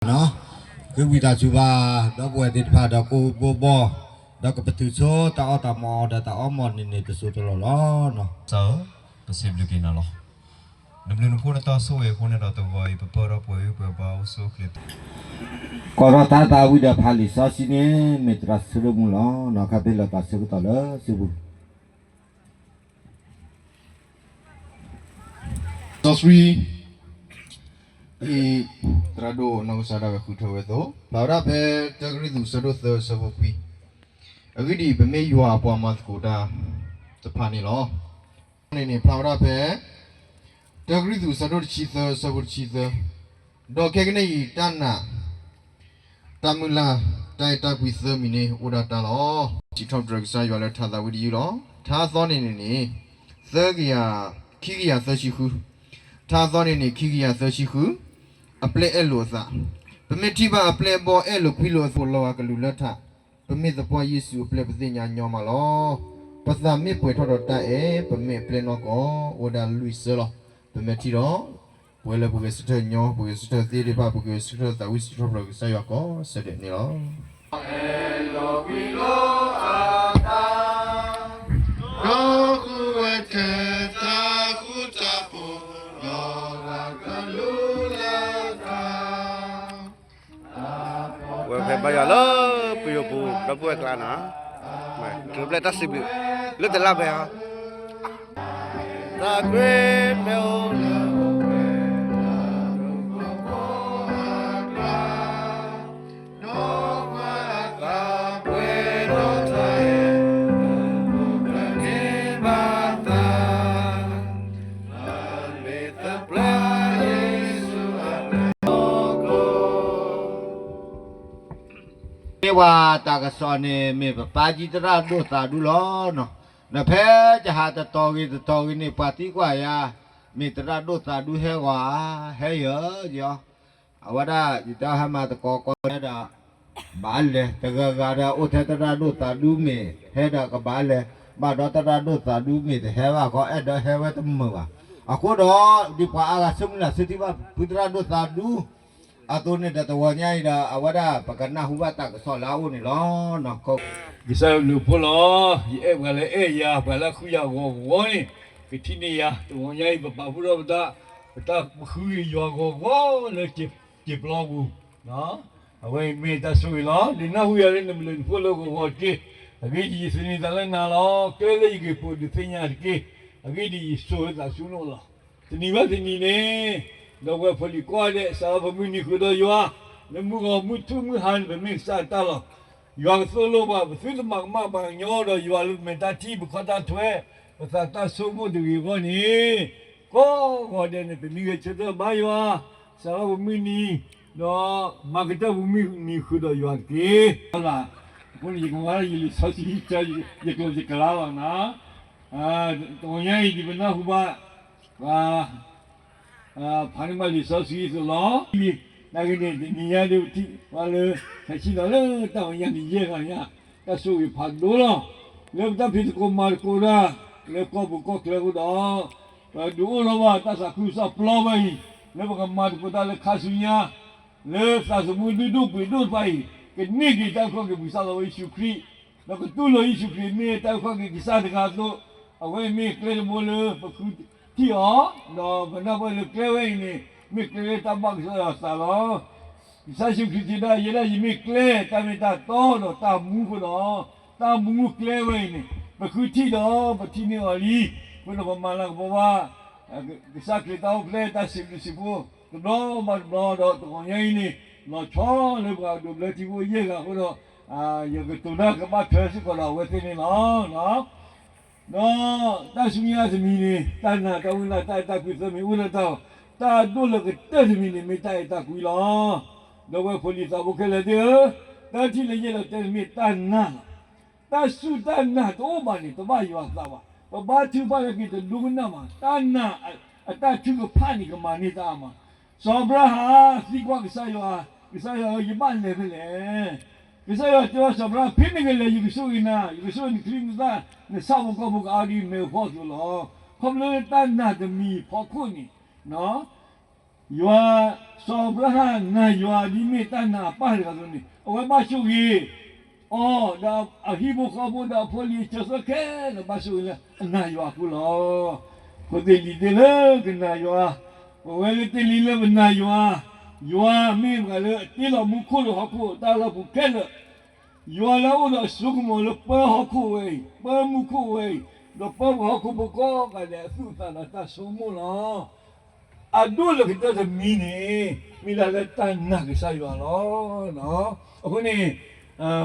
နီၤ, ဃ့ဝံသးစူၤဘၣ် ဒီပုၢ်ဝဲၢ်သ့ၣ်တဖၣ်ဒီးကိးဘိဘီ, ဒီးကပတုာ်ဆိတၢ်အီၣ်တၢ်မၤအီၤဒီးတၢ်အီၣ်မီၤန့ၣ်န့ၣ်တစိၢ်တလီၢ်လီၤနီၤ. စၢ်ဧၢ, ပစံးဘျုးက့ၤနၤလီၤ. နဘျုးနဖှိၣ်နတၢ်ဆိၣ်ဂ့ၤအဃိန့ၣ်ဒီးတဂီၤအံၤ ပပၢၢ်ဒီးပှဲၤဂံၢ်ပှဲၤဘါအိၣ်ဆူၣ်အိၣ်ချ့ ကိးထီၣ်တၢ်သးဝံၣ်ဒီးဖးလံာ်စီဆှံန့ၣ် မ့ၢ်သရၣ်ဆၢမုၢ်လီၤ. နီၤ ခါသ့ၣ်လီၤသးဆၢကတီၢ်လၢစုပူၤ စီဆှံ အံၤ သရၣ်ဒိၣ်နီၢ်ကစၢ်ဒၣ်ဝဲဃုထၢဝဲအသိး ဖျါဝဲဒၣ်ဖဲ တၢကရံၣ်သူး အဆၢဒိၣ်သၢ အဆၢဖိခွံ, အဂ့ၢ်ဒ်အံၤ, ပမ့ၢ်ယွၤအပှၤမၤသကိးတၢ်တဖၣ်န့ၣ်လီၤ. န့ၣ်န့ၣ် ဖျါဝဲဒၣ်ဖဲ တၢကရံၣ်သူး အဆၢဒိၣ်တဆံသၢ အဆၢဖိတဆံသၢ, ဒီးခဲကနံၣ်အံၤ တၢ်နာ် တၢ်မုၢ်လၢ် တၢ်အဲၣ်တၢ်ကွံသၢမံၤန့ၣ် အိၣ်ဒၣ်တၢ်လီၤ. စံးထီၣ်ပတြၢၤကစၢ်ယွၤလၢထါသးဝံၣ်တယုၢ်လီၤ. ထါအသီန့ၣ်န့ၣ်န့ၣ် သၢကယၤ ခံကယၤသၢဆံဃု, ထါအသီန့ၣ်န့ၣ် ခံကယၤသၢဆံဃု, အပျဲၢ်အဲၣ်လိာ်အသး, ပမ့ၢ်ထံၣ်ဘၣ်အပျဲၢ်အဘီၣ်အဲၣ်လိာ်ကွံလိာ်အသး လီၤဂာ်ကလူးလၢထး, ပမ့ၢ်သပှၢ်ယ့ၣ်ၡူးအပျဲၢ်ပသ့ၣ်ညါညီမးလီၤ. ပသးမ့ၢ်ပှဲၤထီၣ်ဒီးတၢ်အဲၣ် ပမ့ၢ်အပျဲၢ်နီၢ်ကီၢ် အိၣ်ဝဲဒၣ်လွံၢ်ဆၢလီၤ. ပမ့ၢ်ထံၣ်ဒီး ပဝဲလၢပဂဲၤဆၢထၢၣ်ညီ ပဂဲၤဆၢထၢၣ်သ့ၣ်တဖၣ် ပကဂဲၤဆၢထၢၣ်သးဝံၣ်စံးထီၣ်ပတြၢၤကစၢ်ယွၤကိးဆၢဒဲးန့ၣ်လီၤ. ဒီးဃုဝဲထဲတၢ်ဃူတၢ်ဖိး လီၤဂာ်ကလူးလၢထး ဝဲဖဲဘါယွၤလၢပယိၤပူၤ ဒီပုၢ်ဝဲၢ်ကျါနီၤ, ကျိၤပျဲၢ်တၢ်စံးဘျုး လၢတလါဖဲအီၤ တၢ်ကွ့မ့ၢ်အိၣ်လၢ မ့ၢ်ဝဲတၢ်ကစီၣ်န့ၣ် မ့ၢ်ပပၢ်ကံသရၣ်ဒိၣ်သးဒူလီၤနီၤ. ဒီးဖဲယဟးတတီၤဂ့ၤတတီၤဂ့ၤန့ၣ် ပှၤသံကွၢ်ယၤ, မ့ၢ်သရၣ်ဒိၣ်သးဒူဟဲဂီၤဧါ, ဟဲယၤ, ယအီၤ, အဝဲဒၣ် ယတၢ်ဟဲမၤသကိးကီၢ်ဒီး ဘၣ်လဲၤ တဂၤဂၤဒီး အိၣ်ထဲသရၣ်ဒိၣ်သးဒူမ့ၢ်ဟဲဒီးကဘၣ်လဲၤ, ဘၣ်ဒီးသရၣ်ဒိၣ်သးဒူမ့ၢ်တဟဲဘၣ်ခီ အဲၣ်ဒိးဟဲဝဲတမုာ်ဘၣ်. အဃိဒီး ဒ်ပှၤအါဂၤဆၢမုၢ်လၢ်ဆၢထံၣ်ဘၣ် ဖုသရၣ်ဒိၣ်သးဒူ အသိးန့ၣ်ဒီး တဂီၤညါအံၤဒီး အဝဲဒၣ်ပကနၢ်ဟူဘၣ်တၢ်ကစီၣ်လၢအအိၣ်န့ၣ်လီၤ. ကစၢ်ယွၤဘျုးဖှိၣ်လီၤ. ယအဲၣ်ပှၤလၢအဲၣ်ယၤ ပှၤလၢဃုယၤဂီၤဂီၤန့ၣ် ကထံၣ်န့ၢ်ယၤ တဂီၤညါအံၤ ပပာ်ဖှိၣ်ထီၣ်ပသး, ပတၢ်ဃုက့ၤယွၤဂီၤဂီၤလၢ စံာ်ပျီပူၤ အဝဲအံၤမ့ၢ်တၢ်ဆိၣ်ဂ့ၤလီၤ. နနၢ်ဟူယၤလၢနဘျုးနဖှိၣ်လၢဂီၤဂီၤတက့ၢ်. အဂ့ၢ်ဒ်အံၤ, ယသန့ၤသးလၢနၤလီၤ. ကျဲလၢယက့ၤပိာ်ဒုးသ့ၣ်ညါတက့ၢ်. အဂ့ၢ်ဒ်အံၤ, ယစိာ်လၢသးဆူနအိၣ်လီၤ. တနံၤဘၣ်တနံၤန့ၣ်, ဒီပုၢ်ဝဲၢ်ဖိလံၤကိးဂၤဒဲး စးထီၣ်ပမုၢ်နံၤဃုာ်ဒီးယွၤ, လၢမုၢ်ဂီၤမုၢ်ထူၣ်မုၢ်ဟါန့ၣ် ပမ့ၢ်ကစၢ်အတၢ်လီၤ. ယွၤကသိၣ်လိပှၤ, ပသုတမၤကမၣ်ပှၤကညီဒီးယွၤလၢပမဲာ်တၢ်ထံၣ် ပခီၣ်တၢ်ထွဲ, ပသးတၢ်ဆိကမိၣ်တဂ့ၤအဂီၢ်န့ၣ်, ကိးဂီၤဒဲးန့ၣ် ပမ့ၢ်ဂဲၤဆၢထၢၣ်ဘါယွၤ, စးထီၣ်ပမုၢ်နံၤ, ဒီးမၤကတၢၢ်ပမုၢ်နံၤဃုာ်ဒီးယွၤတက့ၢ်. အဃိန့ၣ် ယကမၤလၢယလံာ်စီဆှံ ယကျိာ်ယကလါလီၤနၤ. တဂီၤညါအံၤ ဒ်ပနၢ်ဟူဘၣ် ပှၤ ဖးန့ၢ်ဘၣ်လံာ်စီဆှံအသိးလီၤ. နာ်က့န့ၣ် တနံၤညါဒ်ပထံၣ်ဘၣ်လၢ ဟဲဆ့ၣ်နီၤလၢတၢ်ဝဲညါန့ၣ် ယဲၢ်ဂၤညါ, တၢ်ဆိၣ်ဂ့ၤဖးဒိၣ်လီၤ. လၢပတၢ်ဖံးသကိးမၤသကိးတၢ် လၢကီၢ်ပူၤကီၢ်ချၢအဃိဒီး, ပဒုးအိၣ်ထီၣ်ဘၣ်တၢ်သးခုကစီၣ်ပျီဝဲအံၤ, လၢပကမၤသကိးတၢ်လၢခါဆူညါ လၢသးသမူဒိၣ်ဒိၣ်ပှ့ၤဒိၣ်တဖၣ်အံၤ, ကန့ၢ်က့ၤတၢ်အုၣ်က့ၤခီၣ်က့ၤပကစၢ်သးဝဲယ့ၣ်ၡူးခရံာ်, ဒီးကတူၢ်လိာ်ယ့ၣ်ၡူးခရံာ်မ့ၢ်တၢ်အုၣ်က့ၤခီၣ်က့ၤကစၢ်တဂၤအသိး, အဝဲမ့ၢ်ကျဲတဘိလၢပဃုထံၣ်အီၤ, ဒီးပနၢ်ပၢၢ်လၢကျဲဝဲအံၤန့ၣ် မ့ၢ်ကျဲလၢတၢ်ဘၣ်ကစၢ်ယွၤအသးလီၤ. ကစၢ်ယ့ၣ်ၡူးခရံာ်စံးဒၣ်, ယဲဒၣ်ယမ့ၢ်ကျဲ, တၢ်မ့ၢ်တၢ်တီဒီးတၢ်မူအဃိဒီး, တၢ်မူကျဲဝဲအံၤန့ၣ် ပဃုထံၣ်ဒီးပထံၣ်န့ၢ်အီၤလံ. အဃိဒီးပမၤလၤကပီၤဘၣ် ကစၢ်ခရံာ်တၢ်အိၣ်ဖျဲၣ်တၢ်စံးဘျုးစံးဖှိၣ် တဘျီဘၣ်တဘျီဒီး တဂီၤညါအံၤန့ၣ် လီၤဆီလၢပှၤဒိးဘျၢထံဖိယဲၢ်ဂၤအဃိဒီး, ယကတိၤတၢ်ကဘၣ်ထွဲစ့ၢ်ကီးဒီးအဝဲသ့ၣ်န့ၣ်လီၤ. ဒီးတၢ်ဆူညါတမံၤန့ၣ် တၢ်နာ်တၢ်ဝံၣ်လၢ် တၢ်အဲၣ်တၢ်ကွံသၢမံၤအိၣ်လၢတၢ်အီၤ, တၢ်ဒိၣ်လၢကတၢၢ်တမံၤန့ၣ် မ့ၢ်တၢ်အဲၣ်တၢ်ကွံလီၤ. ဒီပုၢ်ဝဲၢ်ဖိလံၤသးဘိခဲလၢာ်သ့ၣ်ဧၢ, တၢ်ထံၣ်လၢယအဲၣ်ဒိးတဲန့ၣ်မ့ၢ်တၢ်နာ်လီၤ. တၢ်စူၢ်တၢ်နာ်တအိၣ်ဘၣ်န့ၣ် တဘၣ်ယွၤအသးဘၣ်. ပဘါထုကဖၣ်လၢက့ၤတဒိကနၣ်ဘၣ်. တၢ်နာ်အတၢ်ထုကဖၣ်န့ၣ် ကမၤန့ၢ်တၢ်အါမး. စီၤအၤဘြၤဟၣ်သံကွၢ်ကစၢ်ယွၤ, ကစၢ်ယွၤဧၢ, ယဘၣ်လဲၤဖဲလဲၣ်. ကစၢ်ယွၤတဲဘၣ်စီၤအၤဘြၤဟၣ်, ဖဲနကလဲၤ ယကဆိၣ်ဂ့ၤနၤ, ယကဆိၣ်ဂ့ၤနချံနသၣ်, နဆၣ်ဖိကီၢ်ဖိကအါဒ်မဲးဖိအသိးလီၤ. ခီဖျိလၢတၢ်နာ်တမံၤအဖီခိၣ်န့ၣ်, ယွၤ, စီၤအၤဘြၤဟၣ်နာ်ယွၤဒ်မ့ၢ်တၢ်နာ်အပၢ်တဂၤအသိးန့ၣ် အဝဲဘၣ်ဆိၣ်ဂ့ၤအီၤ ဒီးအဟံၣ်ဖိဃီဖိဒီးအဖိလံၤအစၢၤသွဲၣ်ခဲလၢာ် ဘၣ်ဆိၣ်ဂ့ၤလၢအနာ်ယွၤအဃိလီၤ. ဖိသ့ၣ်လံၤသ့ၣ်လၢကနာ်ယွၤ, ပဝဲလၢတ့ၢ်လံလၢပနာ်ယွၤ, ယွၤမ့ၢ်ပှၤလၢအတ့လီၤမူခိၣ်ဒီးဟီၣ်ခိၣ်အတၢ်လီၢ်ပူၤခဲလၢာ်, ယွၤလၢအအိၣ်ဒီးအစိကမီၤလၢပၢဟီၣ်ခိၣ်ဝဲအံၤ, ပၢမူခိၣ်ဝဲအံၤ, ဒီးပၢပှၤဟီၣ်ခိၣ်ဖိကိးဂၤဒဲးအသူၣ်အသးဒီးတၢ်ဆိကမိၣ်လီၤ. အဒိၣ်လၢကတၢၢ်တမံၤန့ၣ် မ့ၢ်ဒၣ်လၢတၢ်နာ်ကစၢ်ယွၤလီၤ. အဃိန့ၣ်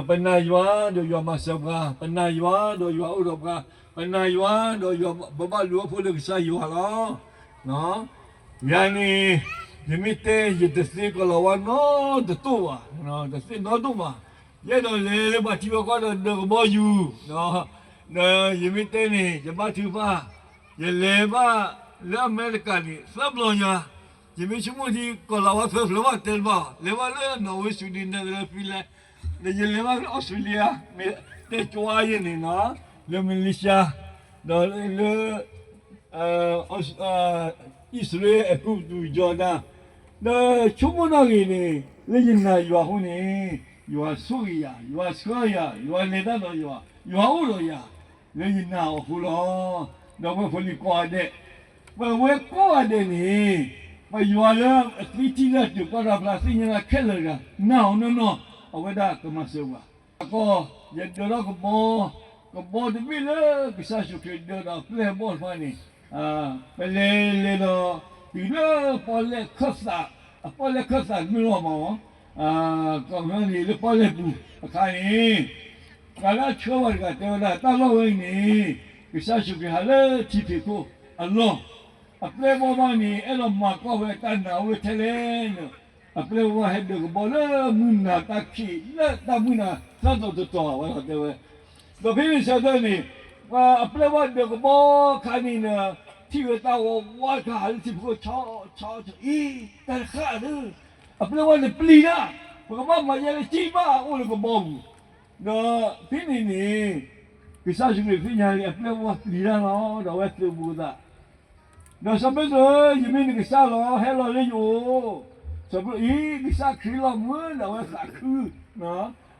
ပနာ်ယွၤဒီးယွၤမၤစၢၤပှၤ, ပနာ်ယွၤဒီးယွၤအိၣ်ဒီးပှၤ, ပနာ်ယွၤဒီးယွၤ ပဘၣ်လူၤအီၣ်ဖိလၢကစၢ်ယွၤလီၤ. ယၤန့ၣ် ယမ့ၢ်တဲယတသ့ကီၤလၤဝါနီတတိၢ်ဘၣ်, တသ့နီတတိၢ်ဘၣ်. ယအဲၣ်ဒိးလဲၤလၢပှၤထံပှၤကီၢ်ဒီးဒၢးကဘီယူၤ, ဒီးယမ့ၢ်တဲန့ၣ် ယဘါထုကဖၣ်, ယလဲၤဘၣ်လၢအမဲရကၤန့ၣ် သၢဘျီညါ, ယမ့ၢ်ဆိကမိၣ်ဒ်ကီၤလၤဝါသၢဖျၢၣ်ဘၣ်တဲတဘၣ်, လဲၤဘၣ်လၢနီၣ်ဝ့ Sweden, Netherlands, Finland, ဒီးယလဲၤဘၣ်လၢအီစထြ့လယါ, မ့ၢ်တဲကၠီယဲန့ၣ်, လၢမလ့ၡါ, ဒီးလၢ အံၣ်စရ့လး, အဲၤကူပတူး, ယီၤဒၣ်, ဒီးဆိကမိၣ်နီၣ်ဂံၢ်န့ၣ် လၢယနာ်ယွၤအဃိန့ၣ် ယွၤဆိၣ်ဂ့ၤယၤ, ယွၤဆှၢယၤ, ယွၤလဲၤတၢ်ဒီးယွၤ, ယွၤအိၣ်ဒီးယၤ, လၢယနာ်အီၤအဃိလီၤ. ဒီးပဝဲဖိလံၤကိးဂၤဒဲး, ပဝဲကိးဂၤဒဲးန့ၣ် ပယွၤလၢအသံထံၣ်တၢ်တုၤကွၢ်တၢ်ဖျါသ့ၣ်ညါတၢ်ခဲလၢာ်တဂၤ နာ်အီၤနီၢ်နီၢ်, အဝဲဒၣ်ကမၤစၢၤပှၤ ကီၢ်, ယဒၢထီၣ်ကဘီ, ကဘီတဘ့ၣ်လၢကစၢ်ယ့ၣ်ၡူးခရံာ်ဒၢဒီးအပျဲၢ်အဘီၣ်တဖၣ်န့ၣ်, ပလဲၤလဲၤဒီးတုၤလၢပီၣ်လဲၣ်ခၢၣ်သး, အပီၣ်လဲၣ်ခၢၣ်သးမ့ၢ်လီၤမး, ကီၢ်ဖဲန့ၣ်လၢပီၣ်လဲၣ်ပူၤအခါန့ၣ်, ပှၤလၢအဆှၢပှၤတဂၤတဲဝဲဒၣ် တၢ်လီၢ်ဝဲအံၤန့ၣ် ကစၢ်ယ့ၣ်ၡူးခရံာ်ဟးလၢထံဖံးခိၣ်အလီၢ်, အပျဲၢ်အဘီၣ်ဘၣ်န့ၣ် အဲၣ်ဒိးမၤကွၢ်ဝဲတၢ်နာ်အိၣ်ဝဲထဲလဲၣ်န့ၣ်, အပျဲၢ်အဘီၣ်ဘၣ်ဟဲဒၢးကဘီလၢမုၢ်နၤတၢ်ခံး လၢတၢ်မုၢ်နၤသၢတီၤတတီၤဝဲလီၤတဲဝဲ. ဒီးဖဲန့ၣ်ဆၢကတီၢ်န့ၣ် ပှၤအပျဲၢ်အဘီၣ်ဒၢးကဘီအခါန့ၣ်ဒီး ထံၣ်ဝဲတၢ်ဝီဝါတခါဟးလၢထံဖီခိၣ် ဆီဆီဆီ အံၤ တၢ်တဃၣ်ဧၢ, အပျဲၢ်အဘီၣ်န့ၣ်ပျံၤတၢ်, ပကဘၣ်မၤယဲလၢထံၣ်ဘၣ်အအိၣ်လၢကဘီပူၤ, ဒီးဖဲန့ၣ်န့ၣ် ကစၢ်ယ့ၣ်ၡူးခရံာ်သ့ၣ်ညါလံ အပျဲၢ်အဘီၣ်ပျံၤတၢ်လီၤ ဒီးအဝဲသုးဘူးအသး ဒီးစီၤပ့းတရူးဧၢ, ယမ့ၢ်နကစၢ်လီၤ, ဟဲလီၤလၢယအိၣ်, စီၤပ့းတရူးအံၤ ကစၢ်ခရံာ်လီၤမၢ် ဒီးအဝဲသးခု, သးခုလၢ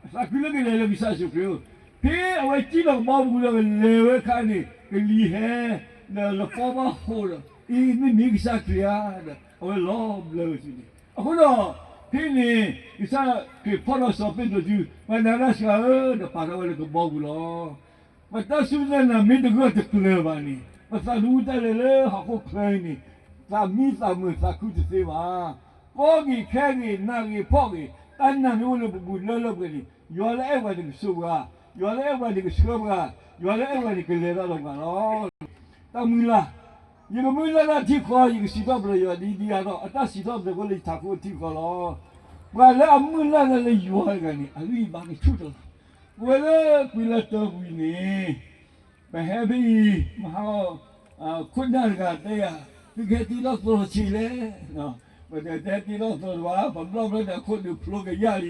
ကလဲၤလၢကစၢ်ယ့ၣ်ၡူးခရံာ်အအိၣ်, ဖဲအဝဲစံၣ်လီၤကဘီပူၤဒီးကလဲၤဝဲအခါန့ၣ် ကလံၤဟဲ, ဒီးလပီဘၣ်ဟိးဒီး အံၤမ့ၢ်မ့ၢ်ကစၢ်ခရံာ်ဧါ, ဒီးအဝဲလီၤဘျၢဝဲစုန့ၣ်, အဃိဒီး ဖဲန့ၣ် ကစၢ်ခရံာ်ဖီၣ်ဒီးစီၤပ့းတရူးတုၤ ပှၤနာ်တၢ်စှၤဧၢ, ဒီးပာ်ထီၣ်ဝဲလၢကဘီပူၤလီၤ. ပတၢ်စူၢ်တၢ်နာ်မ့ၢ်တဂၢၢ်တကျၢၤဘၣ်န့ၣ် ပသးသမူတၢ်လဲၤလၢဟီၣ်ခိၣ်ချၢအံၤန့ၣ် သးမံသးမုာ်သးခုတသ့ဘၣ်. ကီဂ့ၤခဲဂ့ၤ နးဂ့ၤဖှီၣ်ဂ့ၤ တၢ်နာ်မ့ၢ်အိၣ်လၢပပူၤလၢလၢပှဲၤန့ၣ် ယွၤလၢအဲၣ်ပှၤန့ၣ်ကဆိၣ်ပှၤ, ယွၤလၢအဲၣ်ပှၤန့ၣ်ကဆှၢပှၤ, ယွၤလၢအဲၣ်ပှၤန့ၣ်ကလဲၤတၢ်ဒီးပှၤလီၤ. တၢ်မုၢ်လၢ်, ယကမုၢ်လၢ်တၢ်ထံကီၢ် ယကစံးထီၣ်ပတြၢၤယွၤဒ်ဒ်အါထီၣ် အတၢ်စံးထီၣ်ပတြၢၤဖိလၢယထးခိၣ်ထံကီၢ်လီၤ. ပှၤလၢအမုၢ်လၢ်လၢယွၤတဂၤန့ၣ် အဂံၢ်အဘါကဆူၣ်ထီၣ်လီၤ. ပဝဲလၢကွံလၢတၢပူၤန့ၣ် ပဟဲဖဲအံၤ မဟါ ခိၣ်နၢ်တဂၤတဲယၤ သုကဟဲတ့ထီၣ်သရိာ်ဆံးလဲၣ်, ပတတဲတ့ထီၣ်သရိာ်တဘၣ် ပဘျီၣ်ဖျၢၣ်န့ၣ် အခိၣ်ဒုးဖျိကယၢ်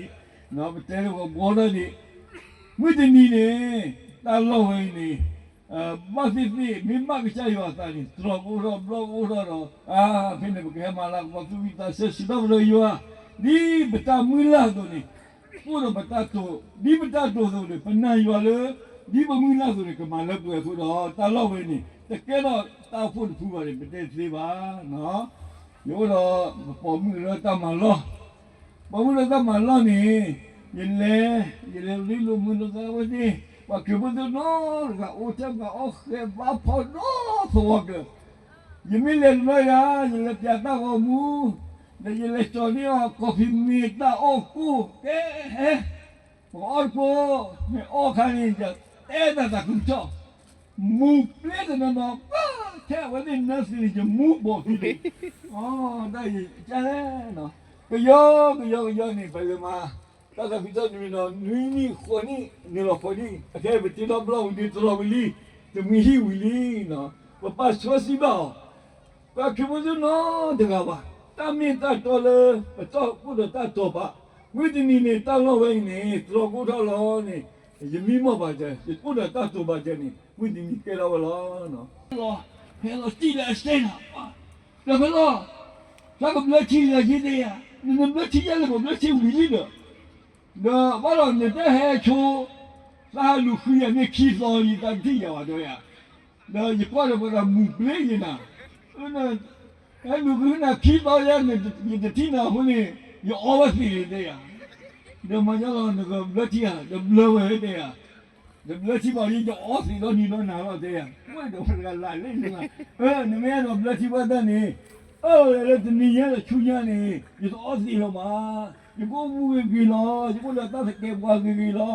လံ, ပတဲလၢပဘှီထီၣ်ဒံး, မုၢ်တနံၤန့ၣ် တၢ်လီၢ်ဝဲအံၤန့ၣ် ဘၣ်သ့ၣ်သ့ၣ် မ့ၢ်ဘၣ်ကစၢ်ယွၤအသးန့ၣ် သရိာ်ကအိၣ်ထီၣ် ဘျီၣ်ကအိၣ်ထီၣ်ဒီး အါ ဖဲန့ၣ် ပကဟဲမၤလၤကပီၤသူၣ်ဝံၣ်သးဆၢ စံးထီၣ်ပတြၢၤယွၤ ဒ်ပတၢ်မုၢ်လၢ်အသိးန့ၣ် အိၣ်ဒီးပတၢ်တိာ်, ဒ်ပတၢ်တိာ်အသိးန့ၣ် ပနာ်ယွၤလၢ ဒ်ပမုၢ်လၢ်အသိးန့ၣ် ကမၤလၢပှဲၤအဃိဒီး တၢ်လီၢ်ဝဲန့ၣ် တကဲထီၣ်တၢ်အိၣ်ဖှိၣ်တဖုဘၣ်န့ၣ် ပတဲသ့ဘၣ်. ယအိၣ်ဒီး ပပိာ်မုၣ်လၢတၢ်မၤလီၢ် ပိာ်မုၣ်လၢတၢ်မၤလီၢ်န့ၣ် ယလဲၤ, ယလဲၤရ့လိာ်မုာ်လိာ်သးဝဲန့ၣ် ပှၤခရံာ်ဖိသ့ၣ်နီတဂၤ အိၣ်ထဲပှၤအီၣ်ဃဲးဘါဖီဒီသဝီကျၢၤ, ယမ့ၢ်လဲၤတဘျီယၤ ယလဲၤပျးတၢ်ဂီၤမူ, ဒီးယလဲၤကၠီၤန့ၢ်အီၤ coffee မ့ၢ်တၢ်အီၣ်ကိၢ်ကဲဟဲ ပကအီၣ်တကိး, မ့ၢ်အီၣ်ခါန့ၣ် ယတဲတၢ်သးခုကစီၣ်, မူၤပျဲတနီၤနီၤ ပှၤထဲအဝဲသ့ၣ်နၢသ့ၣ်န့ၣ် ယမူၤဘီၣ်ခံန့ၣ်, အီၣ်ဒၣ်ယကလဲၣ်, ကယီကယီကယီန့ၣ် ပလဲၤမၤ တၢ်သးခုကစီၣ်တမံၤနီၤ နွံနံၣ်ဃိးနံၣ် နုာ်လီၤဃိးနံၣ် အခဲအံၤပတ့ထီၣ်ဘျီၣ်ဝံၤဒုးသရိာ်ဝံၤလံ, တမှံၤဟံၣ်ဝံၤလံ, ပပာ်ဆှၢစံးဘၣ်အီၤ ပှၤခရံာ်ဖိသ့ၣ်နီတဂၤဘၣ်, တၢ်မ့ၢ်တၢ်တီလၢ ပတီၢ်အိၣ်ဒီးတၢ်တိာ်ပာ်, မုၢ်တနံၤန့ၣ် တၢ်လီၢ်ဝဲအံၤန့ၣ် သရိာ်ကအိၣ်ထီၣ်လီၤန့ၣ်, ယမံမီၢ်ဘၣ်စၢၤ ယအိၣ်ဒီးတၢ်တိာ်ဘၣ်စၢၤန့ၣ် မုၢ်တနံၤကဲထီၣ်ဝဲလီၤ. ဟဲလီၤစံၣ်လၢအစဲနၤ, ဒီးဖဲလီၤ တၢ်ကဘျၢထံလၢယ့ၢ်တဲယၤ, နနဘျၢထံယဲလၢပဘျၢထံဝံၤလံဒီး, ဒီးဘၣ်ဒီးနတဟဲဆိ, သးဟးလူၤဃုယၤန့ၣ်ခံသီလံ သးတထံၣ်ယၤဘၣ်တဲယၤ, ဒီးယကွၢ်ဒီးပှၤတၢ်မူၤပျ့ၤယနၤ, ဟဲလူၤဃုနၤခံသီယဲ ယတထံၣ်နၤအဃိန့ၣ်, ယအီဝဲသ့ၣ်လံတဲယၤ, ဒီးမၤညီလီၤနကဘျၢထံဧါ, ဒီးဘျၢဝဲတဲယၤ တဘျၢထံဘၣ်လံ ယအီသ့ၣ်ဒီနံၤဒီနၤလီၤတဲယၤ, ဝဲဒီးပှၤတဂၤလၢ်လၢယၤ, နမ့ၢ်အဲၣ်ဒိးဘျၢထံဘၣ်တၢ်န့ၣ်, အၢၣ်လၢတနံၤညါဒီးဆူညါန့ၣ် ယတအီသ့ၣ်လၢၤဘၣ်, ယကအိၣ်မူဂ့ၤဂ့ၤလီၤ, ယကအိၣ်ဒီးတၢ်သကဲးပှၤဂ့ၤဂ့ၤလီၤ,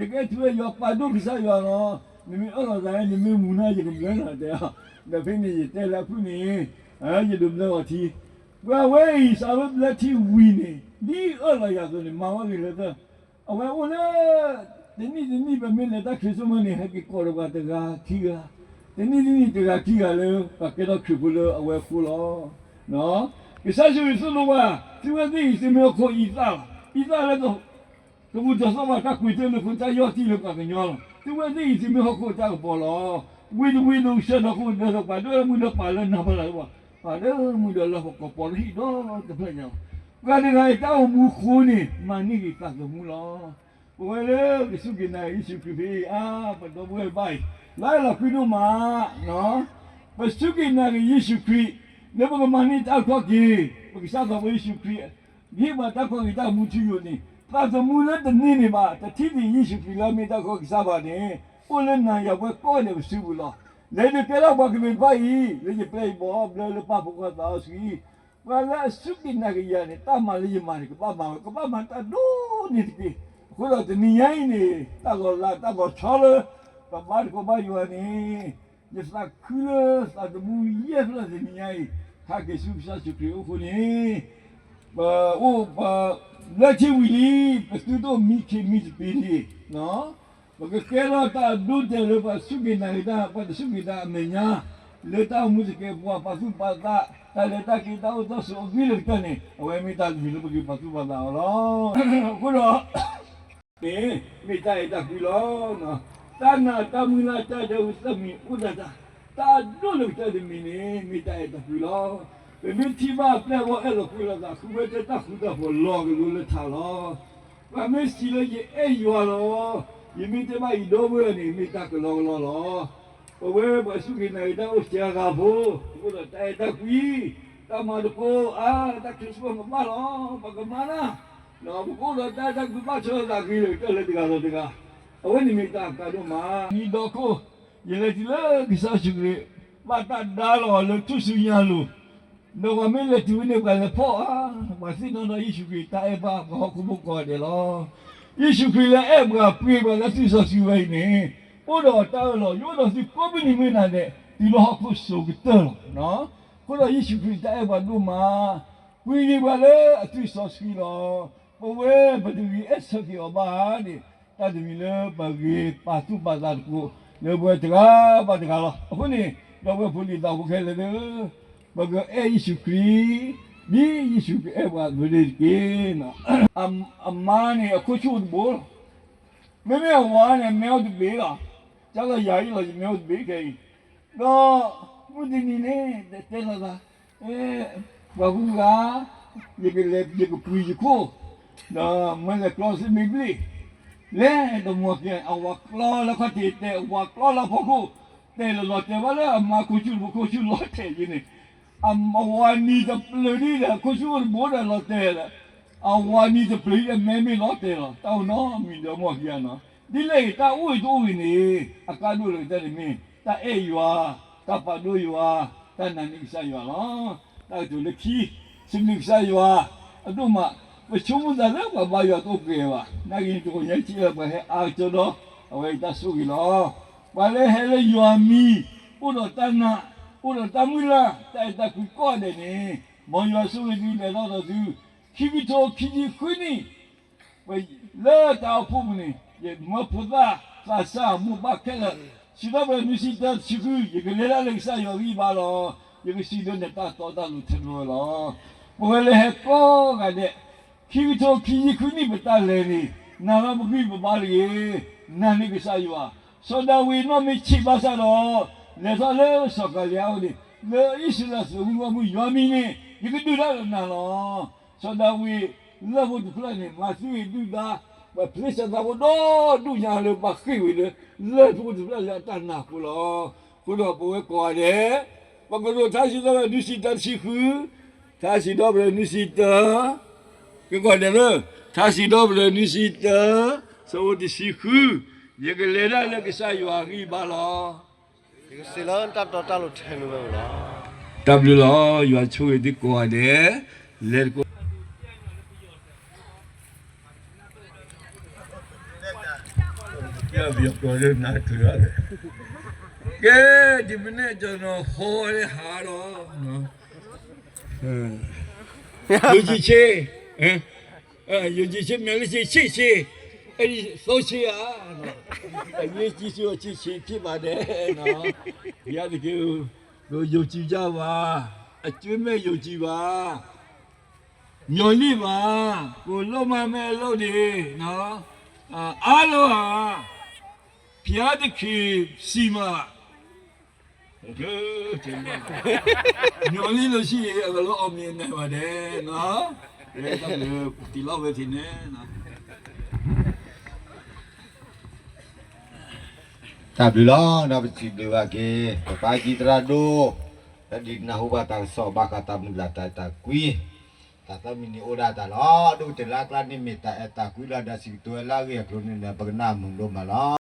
ယကအဲၣ်ထူအဲၣ်ယွၤပာ်ဒိၣ်ကစၢ်ယွၤလီၤ, နမ့ၢ်အၢၣ်လီၤသး နမ့ၢ်မူၤနၤ ယကဘျၢနၤတဲအီၤ, ဒီးဖဲန့ၣ်ယတဲလၢအဖုၣ်န့ၣ်, ယဒုးဘျၢအီၤထံ, ပှၤဝဲအံၤစးဝဲဘျၢထံဝံၤန့ၣ် ဒ်အၢၣ်လီၤယၤအသိးန့ၣ် မၤဝဲဂ့ၤလၢသၢ အဝဲအိၣ်လၢ တနံၣ်တနံၣ် ပမ့ၢ်လဲၤတၢ်ခရံာ်စမၢန့ၣ် ဟဲက့ၤကိးဒီးပှၤတဂၤခံဂၤ, တနံၣ်တနံၣ်တဂၤခံဂၤလၢ ပှၤကဲထီၣ်ခရံာ်ဖိလၢအဝဲအဃိလီၤ. ကစၢ်ယ့ၣ်ၡူးခရံာ်သိၣ်လိပှၤ, သုဝဲသ့ၣ်အံၤ သုမ့ၢ်ဟီၣ်ခိၣ်အံသၣ်လီၤ. အံသၣ်လၢ ကဘူၣ်ထီၣ်သီဘၣ်တၢ်ကွံာ်တၢ်လၢာ်ဖိ တၢ်ယီၢ်တံၢ်လၢပှၤကညီလီၤ. သုဝဲသ့ၣ်အံၤ သုမ့ၢ်ဟီၣ်ခိၣ်တၢ်ကပီၤလီၤ. ဝ့ၢ်တဝ့ၢ် ဒိကစၢ်ဒီး ဃိၣ်ဒီး ပှၤဒိၣ်မုၢ်ဒီးပှၤလၢနၤဖးလၢ်ဘၣ်, ပှၤဒိၣ်မုၢ်ဒီးလၢဟီၣ်ခိၣ်ကပီၤလၢဟံၣ်ဒီတဖျၢၣ်ညါလီၤ. ပှၤတဂၤအံၤတၢ်အိၣ်မူအဃိန့ၣ် မၤန့ၢ်က့ၤသးသမူလီၤ. ပဝဲလၢကစူၢ်က့ၤနာ်က့ၤယ့ၣ်ၡူးခရံာ်ဖဲအံၤ အါ ပဒီပုၢ်ဝဲၢ်တဖၣ်အံၤ လၢလီၤဃံဒိၣ်မး, ပစူၢ်က့ၤနာ်က့ၤယ့ၣ်ၡူးခရံာ် လၢပကမၤန့ၢ်တၢ်ခီၣ်က့ၤ ပကစၢ်သးဘိယ့ၣ်ၡူးခရံာ် ဂ့ၤဘၣ်တၢ်ခီၣ်က့ၤတၢ်မူထူယိာ်န့ၣ် သးသမူလၢတန့ၢ်န့ၣ်ဘၣ် တထံၣ်န့ၢ်ယ့ၣ်ၡူးခရံာ်လၢအမ့ၢ်တၢ်ကီၢ်ကစၢ်ဘၣ်န့ၣ် အိၣ်လၢနၤယၤပှဲၤကိးဂၤဒဲးပစုပူၤလီၤ. လၢယကဲထီၣ်ပှၤကလုာ်တဖၣ်အံၤ လၢယပျဲၢ်ယဘီၣ်ဘျၢလၢပၢ်ဖိခွါသးစီဆှံ ပှၤလၢအစူၢ်က့ၤနာ်က့ၤယၤန့ၣ် တၢ်မၤလၢယမၤန့ၣ် ကဘၣ်မၤဝဲ ကဘၣ်မၤတၢ်ဒိၣ်န့ၢ်တက့ၢ်. အဃိဒီးတနံၤညါအံၤန့ၣ် တၢ်လီၤလးတၢ်လီၤဆီလၢ ပဘါသကိးဘါယွၤန့ၣ် ယသးခုလၢသးသမူယဲၢ်ဖျၢၣ်တနံၤညါအံၤ ဟးက့ၤဆူကစၢ်ယ့ၣ်ၡူးခရံာ်အအိၣ်အဃိန့ၣ် ပအိၣ်ပဘျၢထံဝံၤလံ ပသုတအိၣ်မံခ့မံတပ့ၤလံ. ပကကဲထီၣ်တၢ်အဒိအတဲာ်လၢပှၤစူၢ်က့ၤနာ်က့ၤတၢ် ပှၤတစူၢ်က့ၤတၢ်အမဲာ်ညါ လၢတၢ်အိၣ်မူသကဲးပဝး ပာ်သူၣ်ပာ်သး တၢ်လဲၤတၢ်က့ၤတၢ်အိၣ်တၢ်ဆိးအဂ့ၢ်လၢကတၢၢ်န့ၣ် အဝဲမ့ၢ်တၢ်တမံၤလၢပကပာ်သူၣ်ပာ်သးအီၤလီၤ. အဃိဒီး န့ၣ် မ့ၢ်တၢ်အဲၣ်တၢ်ကွံလီၤ. တၢ်နာ်တၢ်မုၢ်လၢ်တၢ်ဒၢဝံသၢမံၤအိၣ်ဒၣ်တၢ် တၢ်အဒိၣ်လၢကတၢၢ်တမံၤန့ၣ် မ့ၢ်တၢ်အဲၣ်တၢ်ကွံလီၤ. ပမ့ၢ်ထံၣ်ဘၣ်ပျဲၢ်ဘီအဲၣ်လီၤကွံလီၤသး ဃုဝဲတဲတၢ်ဃူတၢ်ဖိးလီၤကလိလၢထးလီၤ. ပှၤမ့ၢ်စံးလၢယအဲၣ်ယွၤလီၤ. ယမ့ၢ်တဲဘၣ်ယဒီပုၢ်ဝဲၢ်န့ၣ် မ့ၢ်တၢ်ကလီကလီလီၤ. ပဝဲပှၤစူၢ်က့ၤနာ်က့ၤတၢ်အိၣ်စှၤဂၤဖိ ပကအိၣ်ဒီးတၢ်အဲၣ်တၢ်ကွံ တၢ်မၤသကိး အါ တၢ်ခရံာ်စပီကဘၣ်လီၤ ပကမၤနၢၤ ပကအိၣ်ဒီးတၢ်အဲၣ်တၢ်ကွံဘၣ်ဆၢလၢသးဂ့ၤလၢကတၢၢ်လၢတဂၤဒီးတဂၤ အဝဲန့ၣ်မ့ၢ်တၢ်အကါဒိၣ်မး. နံၤဒီခိၣ် ယလဲၤတုၤလၢကစၢ်ယ့ၣ်ၡူးခရံာ် ဘၣ်တၢ်ဒါလီၤလၢထူၣ်စုညါအလိၤ ဒီးပှၤမ့ၢ်လဲၤတုၤဝဲန့ၣ် ပှၤလဲၤဖီၣ်ဧါ, ပှၤသ့ၣ်နီၣ်ဒီးယ့ၣ်ၡူးခရံာ်တၢ်အဲၣ်ဘၣ်ပှၤဟီၣ်ခိၣ်ဖိကိးဂၤဒဲးလီၤ. ယ့ၣ်ၡူးခရံာ်လၢအဲၣ်ပှၤပှ့ၤပှၤလၢသွံၣ်စီဆှံဝဲအံၤန့ၣ် အိၣ်ဒီးတၢ်အၢၣ်လီၤ ယအိၣ်ဒီးသုကိးမုၢ်နံၤမုၢ်နၤဒဲး တုၤလၢဟီၣ်ခိၣ်စိၤကတၢၢ်လီၤ. အဃိဒီးယ့ၣ်ၡူးခရံာ်တၢ်အဲၣ်ပှၤဒိၣ်မး ပှ့ၤက့ၤပှၤလၢအသွံၣ်စီဆှံလီၤ. ပဝဲပတဂ့ၤအဲၣ်ဆၢက့ၤအီၤဘၣ်န့ၣ် တၢ်တမံၤလၢပဂ့ၤပာ်သူၣ်ပာ်သးသကိး လၢပဝဲတဂၤဘၣ်တဂၤလီၤ. အဃိန့ၣ် ဒီပုၢ်ဝဲၢ်ဖိလံၤသးဖိခဲလၢာ်သ့ၣ်ဧၢ, ပကအဲၣ်ယ့ၣ်ၡူးခရံာ် ဒ်ယ့ၣ်ၡူးခရံာ်အဲၣ်ပှၤအသိးန့ၣ်တက့ၢ်. အမါန့ၣ် အခိၣ်ဆူၣ်အိၣ်တဘိလီၤ. မ့မ့ၢ်အဝၤန့ၣ် မဲအိၣ်တဘ့ၣ်လီၤ. ကၢ်လီၤယၤအံၤလီၤ ယမဲအိၣ်တဘ့ၣ်ခဲအံၤ, ဒီးမုၢ်တနံၤန့ၣ် တဲလိာ်သး, ပှၤကူဂၤ, ယကလဲၤ ယကပှ့ၤယခိၣ်, ဒီးမ့ၢ်လဲၤကျီစ့မ့ၢ်ဘျ့ၣ်, လဲၤတမီၢ်က့ၤ အဝၤကျီလၢခီၣ်ထံးတဲ အဝၤကျီလၢဖီခိၣ်, တဲလီၤလီၤတဲာ်ဘၣ်လၢအမါခိၣ်ဆူၣ်တဘိ ခိၣ်ဆူၣ်လီၤတဲာ်က့ၤန့ၣ်, အဝၤနံၤတပျုာ်ဒ်ဒီး ခိၣ်ဆူၣ်အိၣ်တဘိဒီးလီၤတဲာ်လီၤ. အဝၤနံၤတပျုာ်ဒ်ဒီး မဲမ့ၢ်လီၤတဲာ်လီၤ. တၢ်အိၣ်နီတမံၤဒီးမီၢ်ခံဂၤနီၤ. ဒ်လဲၣ်ဂ့ၤ တၢ်အိၣ်ဂ့ၤတအိၣ်ဂ့ၤန့ၣ် အကါဒိၣ်လၢကတၢၢ်န့ၣ်မ့ၢ် တၢ်အဲၣ်ယွၤ, တၢ်ပာ်ဒိၣ်ယွၤ, တၢ်နာ်န့ၢ်ကစၢ်ယွၤလီၤ. တၢ်ကတိၤလၢခံ, စံးဘျုးကစၢ်ယွၤအဒိၣ်မး, ပဆိကမိၣ်သးလၢပှၤဘါယွၤတအိၣ်ကဲဘၣ်. နာ်က့ၤတဂီၤညါထံၣ်လၢပှၤဟဲအါကတၢၢ်ဒီး အဝဲအံၤတၢ်ဆိၣ်ဂ့ၤလီၤ. ပှၤလၢဟဲလၢယွၤမံၤ, အိၣ်ဒီးတၢ်နာ်, အိၣ်ဒီးတၢ်မုၢ်လၢ်, တၢ်အဲၣ်တၢ်ကွံကိးဂၤဒဲးန့ၣ်, မ်ယွၤဆိၣ်ဂ့ၤသုလဲၤထီၣ်ဒီးသု, ခံကထိခံဆံဃုနံၣ် လၢတၢ်အိၣ်ဖှိၣ်ပူၤန့ၣ် ယမၢဖိသၣ်သးစၢ်မိၢ်ပၢ်ခဲလၢာ်, စံးထီၣ်ပတြၢၤနွံဆံတၢတဆံဃု, ယကလဲၤတၢ်လၢကစၢ်ယွၤဂံၢ်ဘါလီၤ. ယကစံးလၢနတၢ်တီတၢ်လိၤထဲတဝဲလီၤ. ပဝဲလၢဟဲကိးဂၤဒဲး, ခံကထိခံဆံဃုနံၣ်ပတၢ်လဲၤန့ၣ်, နာ်လၢပဂံၢ်ပဘါတဂ့ၤ, နာ်န့ၢ်ကစၢ်ယွၤ, စီၤဒၤဝံးနီၢ်မ့ၢ်ဆံးဘၣ်ဆၣ်ဒီး, လဲၤထီၣ်လၢစီၤကၤလံယါအအိၣ်န့ၣ်, လၢအံၣ်စရ့လးသုးမုၢ်ဂီၢ်မုၢ်ယွၤမံၤန့ၣ် ယကဒုၣ်ဒါလၢနၤလီၤ. စီၤဒၤဝံး လၢၢ်ဖိတဖျၢၣ်န့ၣ် မၤသံဝံၤဒုၣ်ဒါ, ပှၤဖလ့ၡသးဖိဒီဒူၣ်ညါလၢပှၤဃ့ၢ်ဝံၤလၢ လၢၢ်ဖိတဖျၢၣ်လၢအတၢ်နာ်အဃိလီၤ. အဃိဒီးပဝဲကိးဂၤဒဲး ပကဒိးထါစံးထီၣ်ပတြၢၤနွံဆံတၢတဆံဃု, ထါစံးထီၣ်ပတြၢၤနွံဆံတၢ, ကကိးဂၤဒဲးလၢ ထါစံးထီၣ်ပတြၢၤနွံဆံတၢ, ဆၢဖိတဆံဃု, ယကလဲၤဒၣ်လၢကစၢ်ယွၤအဂံၢ်အဘါလီၤ. ယကစံးလၢတၢ်တီတၢ်လိၤထဲနုၤဝဲလီၤ. တၢ်ဘျုးလီၤ. ယွၤဆိၣ်ဂ့ၤသုကိးဂၤဒဲး, လဲၤတကိး ကဲ ကဲ, ဒ်မ့ၢ်န့ၣ် ကျွန်တော် ဟိုဝဲဟးလီၤ, ယုံကြည်ခြင်း, ယုံကြည်ခြင်း မျှော်လင့်ခြင်း ချစ်ခြင်း, အဲ့ဒီသုံးခြင်းဟာ အရေးကြီးဆုံး ချစ်ခြင်းဖြစ်ပါတယ်နော်. ဘုရားသခင်ကို ယုံကြည်ကြပါ, အကြွင်းမဲ့ ယုံကြည်ပါ, မျှော်လင့်ပါ, ကိုယ်လုပ်မှမဲ့အလုပ်တွေနော်, အာ, အားလုံးဟာ ဘုရားသခင်ဆီမှာ မျှော်လင့်လို့ရှိရင် အကုန်လုံးအောင်မြင်နိုင်ပါတယ်နော်. အဲဒါလည်း ဒီလောက်ပဲထင်တယ်နော်. တၢ်ဘျုးလီၤ. ဒီးပစံးဘျုးဘၣ်က့ၤ ပပၢ်ကံသရၣ်ဒိၣ်, ဒီးဒ်နၢ်ဟူဘၣ်တၢ်ကစီၣ်ဘၣ်ဃးတၢ်မုၢ်လၢ်တၢ်အဲၣ်တၢ်ကွံ, တၢ်သၢမံၤန့ၣ်အိၣ်ဒၣ်တၢ်လီၤ. ဒိၣ်ကတၢၢ်လၢအကျါန့ၣ်မ့ၢ်တၢ်အဲၣ်တၢ်ကွံလီၤ. ဒီးစံးကတိၤဝဲလၢအဂ့ၢ်အကျိၤန့ၣ်ဒီး ပကနၣ်မုာ်ဒိၣ်မးလီၤ.